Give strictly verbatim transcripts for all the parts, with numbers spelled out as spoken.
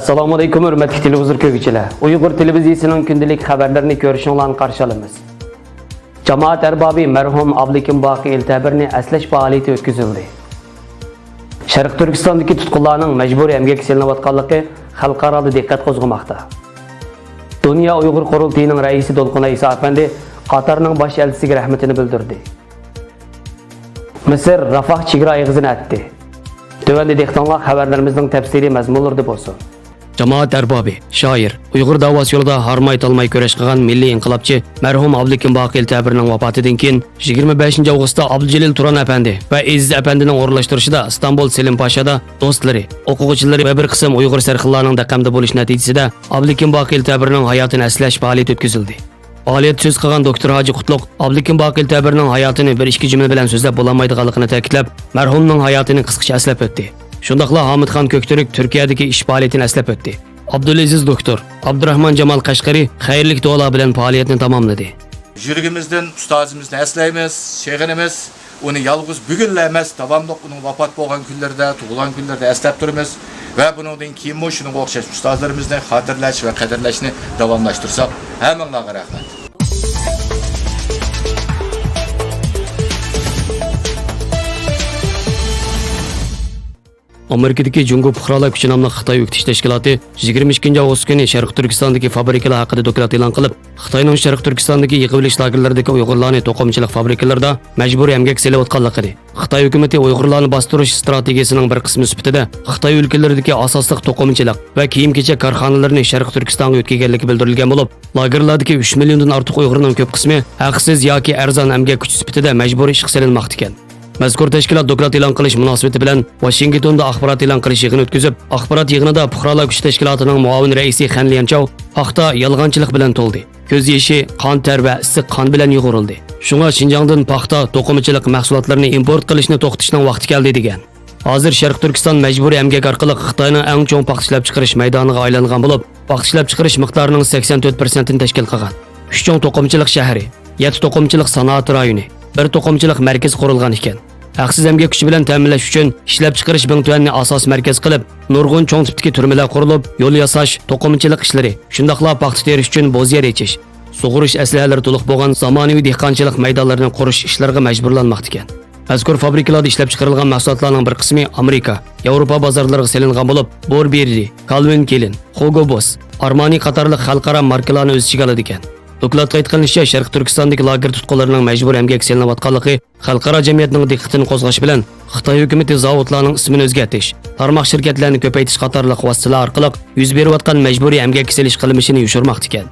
ئەسسالامۇئەلەيكۇم، ھۆرمەتلىك تېلېۋىزور كۆرگۈچىلەر! ئۇيغۇر تېلېۋىزىيىسىنىڭ كۈندىلىك خەۋەرلىرىنى كۆرۈشۈڭلارنى قارشى ئالىمىز. جامائەت ئەربابى مەرھۇم ئابلىكىم باقى ئېلتەبىرنى ئەسلەش پائالىيىتى ئۆتكۈزۈلدى. شەرقىي تۈركىستاندىكى تۇتقۇنلارنىڭ مەجبۇرىي ئەمگەككە سېلىنىۋاتقانلىقى خەلقئارادا دىققەت قوزغىماقتا. دۇنيا ئۇيغۇر قۇرۇلتىيىنىڭ رەئىسى دولقۇن ئەيسا ئەپەندى قاتارنىڭ باش ئەلچىسىگە رەھمىتىنى بىلدۈردى. مىسىر رافاھ چېگرا ئېغىزىنى ئەتتى. تۆۋەندە دىققىتىڭلار خەۋەرلىرىمىزنىڭ تەپسىلىي مەزمۇنلىرىدا بولسۇن. جامائەت ئەربابى، شائىر، ئۇيغۇر داۋاسى يولىدا ھارماي-تالماي كۈرەش قىلغان مىللىي ئىنقىلابچى مەرھۇم ئابلىكىم باقى ئېلتەبىرنىڭ ۋاپاتىدىن كېيىن، يىگىرمە بەشىنچى ئاۋغۇستتا ئابدۇجېلىل تۇران ئەپەندى ۋە ئېزىز ئەپەندىنىڭ ئورۇنلاشتۇرۇشىدا ئىستانبۇل سېلىم پاشادا دوستلىرى، ئوقۇغۇچىلىرى ۋە بىر قىسىم ئۇيغۇر سەرخىللارنىڭ دەقەمدە بولۇشى نەتىجىسىدە ئابلىكىم باقى ئېلتەبىرنىڭ ھاياتىنى ئەسلەش پائالىيىتى ئۆتكۈزۈلدى. پائالىيەتتە سۆز قىلغان دوكتور ھاجى قۇتلۇق ئابلىكىم باقى ئېلتەبىرنىڭ ھاياتىنى بىر ئىككى جۈملە بىلەن سۆزلەپ بولالمايدىغانلىقىنى تەكىتلەپ، مەرھۇمنىڭ ھاياتىنى قىسقىچە ئەسلەپ ئۆتتى. شۇنداقلا ھامىتخان كۆكتۈرك تۈركىيەدىكى ئىش پائالىيىتىنى ئەسلەپ ئۆتتى. ئابدۇلئەزىز دوكتور، ئابدۇراخمان جامال قەشقىرى خەيرلىك دۇئالار بىلەن پائالىيەتنى تاماملىدى. يۈرىكىمىزدىن ئۇستازىمىزنى ئەسلەيمىز، سېغىنىمىز. ئۇنى يالغۇز بۈگۈنلا ئەمەس، داۋاملىق ئۇنىڭ ۋاپات بولغان كۈنلىرىدە، تۇغۇلغان كۈنلىرىدە ئەسلەپ تۇرىمىز ۋە بۇنىڭدىن كېيىنمۇ شۇنىڭغا ئوخشاش ئۇستازلىرىمىزنى خاتىرىلەش ۋە قەدىرلەشنى داۋاملاشتۇرساق. ھەممىڭلارغا رەھمەت. ئامېرىكىدىكى جۇڭگو پۇقرالار كۈچى ناملىق خىتاي ئۆكتىچى تەشكىلاتى يىگىرمە ئىككىنچى ئاۋغۇست كۈنى شەرقىي تۈركىستاندىكى فابرىكىلار ھەققىدە دوكلات ئېلان قىلىپ، خىتاينىڭ شەرقىي تۈركىستاندىكى يىغىۋېلىش لاگېرلىرىدىكى ئۇيغۇرلارنى توقۇمىچىلىق فابرىكىلىرىدا مەجبۇرىي ئەمگەككە سېلىۋاتقانلىقىنى، خىتاي ھۆكۈمىتى ئۇيغۇرلارنى باستۇرۇش ئىستراتېگىيىسىنىڭ بىر قىسمى سۈپىتىدە خىتاي ئۆلكىلىرىدىكى ئاساسلىق توقۇمىچىلىق ۋە كىيىم-كېچەك كارخانىلىرىنى شەرقىي تۈركىستانغا يۆتكىگەنلىكى بىلدۈرۈلگەن بولۇپ، لاگېرلاردىكى ئۈچ مىليوندىن ئارتۇق ئۇيغۇرنىڭ كۆپ قىسمى ھەقسىز ياكى ئەرزان ئەمگەك كۈچى سۈپىتىدە مەجبۇرىي ئىشقا سېلىنماقتىكەن. مەزكۇر تەشكىلات دوكلات ئېلان قىلىش مۇناسىۋىتى بىلەن ۋاشىنگتوندا ئاخبارات ئېلان قىلىش يىغىنى ئۆتكۈزۈپ، ئاخبارات يىغىنىدا پۇقرالار كۈچى تەشكىلاتىنىڭ مۇئاۋىن رەئىسى خەن ليەنچاۋ پاختا يالغانچىلىق بىلەن تولدى، كۆز يېشى، قان تەر ۋە ئىسسىق قان بىلەن يۇغۇرۇلدى. شۇڭا شىنجاڭدىن پاختا، توقۇمىچىلىق مەھسۇلاتلىرىنى ئىمپورت قىلىشنى توختىتىشنىڭ ۋاقتى كەلدى، دېگەن. ھازىر شەرقىي تۈركىستان مەجبۇرىي ئەمگەك ئارقىلىق خىتاينىڭ ئەڭ چوڭ پاختا ئىشلەپچىقىرىش مەيدانىغا ئايلانغان بولۇپ، پاختا ئىشلەپچىقىرىش مىقدارىنىڭ سەكسەن تۆت پىرسەنتىنى تەشكىل قىلغان. ئۈچ چوڭ توقۇمىچىلىق شەھىرى، يەتتە توقۇمىچىلىق سانائەت رايونى، بىر توقۇمىچىلىق مەركىزى قۇرۇلغان ئىكەن. ھەقسىز ئەمگەك كۈچى بىلەن تەمىنلەش ئۈچۈن ئىشلەپچىقىرىش بىڭتۈەننى ئاساسىي مەركەز قىلىپ، نۇرغۇن چوڭ تىپتىكى تۈرمىلەر قۇرۇلۇپ، يول ياساش، توقۇمىچىلىق ئىشلىرى، شۇنداقلا پاختا تېرىش ئۈچۈن بوز يەر ئېچىش، سۇغىرىش ئەسلىھەلىرى تولۇق بولغان زامانىۋى دېھقانچىلىق مەيدانلىرىنى قۇرۇش ئىشلىرىغا مەجبۇرلانماقتا ئىكەن. مەزكۇر فابرىكىلاردا ئىشلەپچىقىرىلغان مەھسۇلاتلارنىڭ بىر قىسمى ئامېرىكا، ياۋروپا بازارلىرىغا سېلىنغان بولۇپ، بوربېررى، كالۋىن كېلىن، خۇگو بوس، ئارمانى قاتارلىق خەلقئارا ماركىلارنى ئۆز ئىچىگە ئالىدىكەن. دوكلاتتا قەيت قىلىنىشىچە، شەرقىي تۈركىستاندىكى لاگېر تۇتقۇنلىرىنىڭ مەجبۇرىي ئەمگەككە سېلىنىۋاتقانلىقى خەلقئارا جەمئىيەتنىڭ دىققىتىنى قوزغاش بىلەن، خىتاي ھۆكۈمىتى زاۋۇتلارنىڭ ئىسمىنى ئۆزگەرتىش، تارماق شىركەتلەرنى كۆپەيتىش قاتارلىق ۋاسىتىلەر ئارقىلىق يۈز بېرىۋاتقان مەجبۇرىي ئەمگەككە سېلىش قىلمىشىنى يوشۇرماقتا ئىكەن.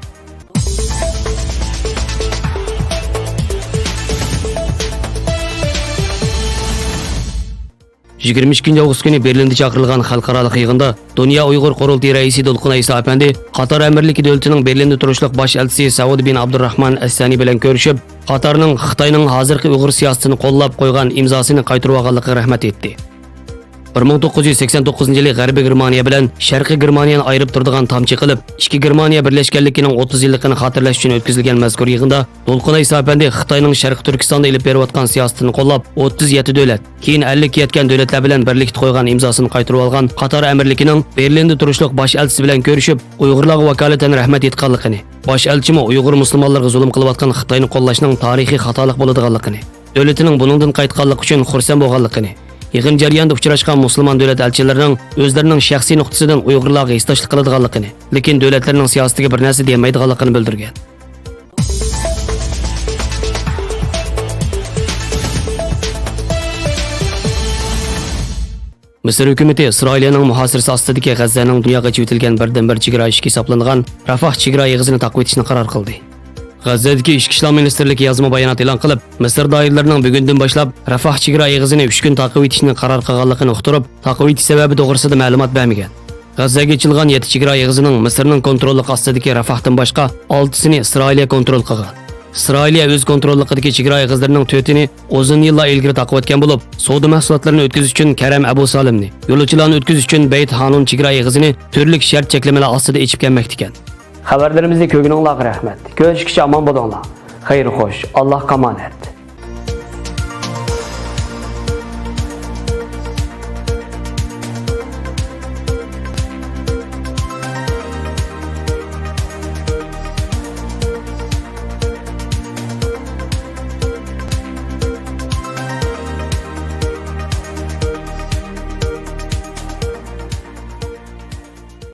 يىگىرمە ئىككىنچى ئاۋغۇست كۈنى بېرلىندا چاقىرىلغان خەلقئارالىق يىغىندا دۇنيا ئۇيغۇر قۇرۇلتىيى رەئىسى دولقۇن ئەيسا ئەپەندى قاتار ئەمىرلىكى دۆلىتىنىڭ بېرلىندا تۇرۇشلۇق باش ئەلچىسى سەئۇد بىن ئابدۇرراھمان ئەسسانى بىلەن كۆرۈشۈپ، قاتارنىڭ خىتاينىڭ ھازىرقى ئۇيغۇر سىياسىتىنى قوللاپ قويغان ئىمزاسىنى قايتۇرۇۋالغانلىقىغا رەھمەت ئېيتتى. بىر مىڭ توققۇز يۈز سەكسەن توققۇزىنچى يىلى غەربىي گېرمانىيە بىلەن شەرقىي گېرمانىيەنى ئايرىپ تۇرىدىغان تامچە قىلىپ، ئىككى گېرمانىيە بىرلەشكەنلىكىنىڭ ئوتتۇز يىللىقىنى خاتىرىلەش ئۈچۈن ئۆتكۈزۈلگەن مەزكۇر يىغىندا دولقۇن ئەيسا ئەپەندى خىتاينىڭ شەرقىي تۈركىستاندا ئېلىپ بېرىۋاتقان سىياسىتىنى قوللاپ، ئوتتۇز يەتتە دۆلەت، كېيىن ئەللىككە يەتكەن دۆلەتلەر بىلەن بىرلىكتە قويغان ئىمزاسىنى قايتۇرۇۋالغان قاتار ئەمىرلىكىنىڭ بېرلىندا تۇرۇشلۇق باش ئەلچىسى بىلەن كۆرۈشۈپ، ئۇيغۇرلارغا ۋاكالىتەن رەھمەت ئېيتقانلىقىنى، باش ئەلچىمۇ ئۇيغۇر مۇسۇلمانلىرىغا زۇلۇم قىلىۋاتقان خىتاينى قوللاشنىڭ تارىخىي خاتالىق بولىدىغانلىقىنى، دۆلىتىنىڭ بۇنىڭدىن قايتقانلىقى ئۈچۈن خۇرسەن بولغانلىقىنى، يىغىن جەريانىدا ئۇچراشقان مۇسۇلمان دۆلەت ئەلچىلىرىنىڭ ئۆزلىرىنىڭ شەخسىي نۇقتىسىدىن ئۇيغۇرلارغا ھېسداشلىق قىلىدىغانلىقىنى، لېكىن دۆلەتلىرىنىڭ سىياسىتىگە بىر نەرسە دېيەلمەيدىغانلىقىنى بىلدۈرگەن. مىسىر ھۆكۈمىتى ئىسرائىلىيەنىڭ مۇھاسىرىسى ئاستىدىكى غەززەنىڭ دۇنياغا ئېچىۋېتىلگەن بىردىنبىر چېگرا ئىشىكى ھېسابلانغان رافاھ چېگرا ئېغىزىنى تاقىۋېتىشنى قارار قىلدى. غەززەدىكى ئىچكى ئىشلار مىنىستىرلىكى يازما بايانات ئېلان قىلىپ، مىسىر دائىرىلىرىنىڭ بۈگۈندىن باشلاپ رافاھ چېگرا ئېغىزىنى ئۈچ كۈن تاقىۋېتىشنى قارار قىلغانلىقىنى ئۇقتۇرۇپ، تاقىۋېتىش سەۋەبى توغرىسىدا مەلۇمات بەرمىگەن. غەززەگە ئېچىلغان يەتتە چېگرا ئېغىزىنىڭ مىسىرنىڭ كونتروللۇقى ئاستىدىكى رافاھتىن باشقا ئالتىسىنى ئىسرائىلىيە كونترول قىلغان. ئىسرائىلىيە ئۆز كونتروللۇقىدىكى چېگرا ئېغىزلىرىنىڭ تۆتىنى ئۇزۇن يىللار ئىلگىرى تاقىۋەتكەن بولۇپ، سودا مەھسۇلاتلىرىنى ئۆتكۈزۈش ئۈچۈن كەرەم ئەبۇ سالىمنى، يولۇچىلارنى ئۆتكۈزۈش ئۈچۈن بەيت ھانۇن چېگرا ئېغىزىنى تۈرلۈك شەرت چەكلىمىلەر ئاستىدا ئېچىپ كەلمەكتىكەن. خەۋەرلىرىمىزنى كۆرگىنىڭلارغا رەھمەت. كۆرۈشكىچە ئامان بولۇڭلار. خەير خوش، ئاللاھقا ئامانەت.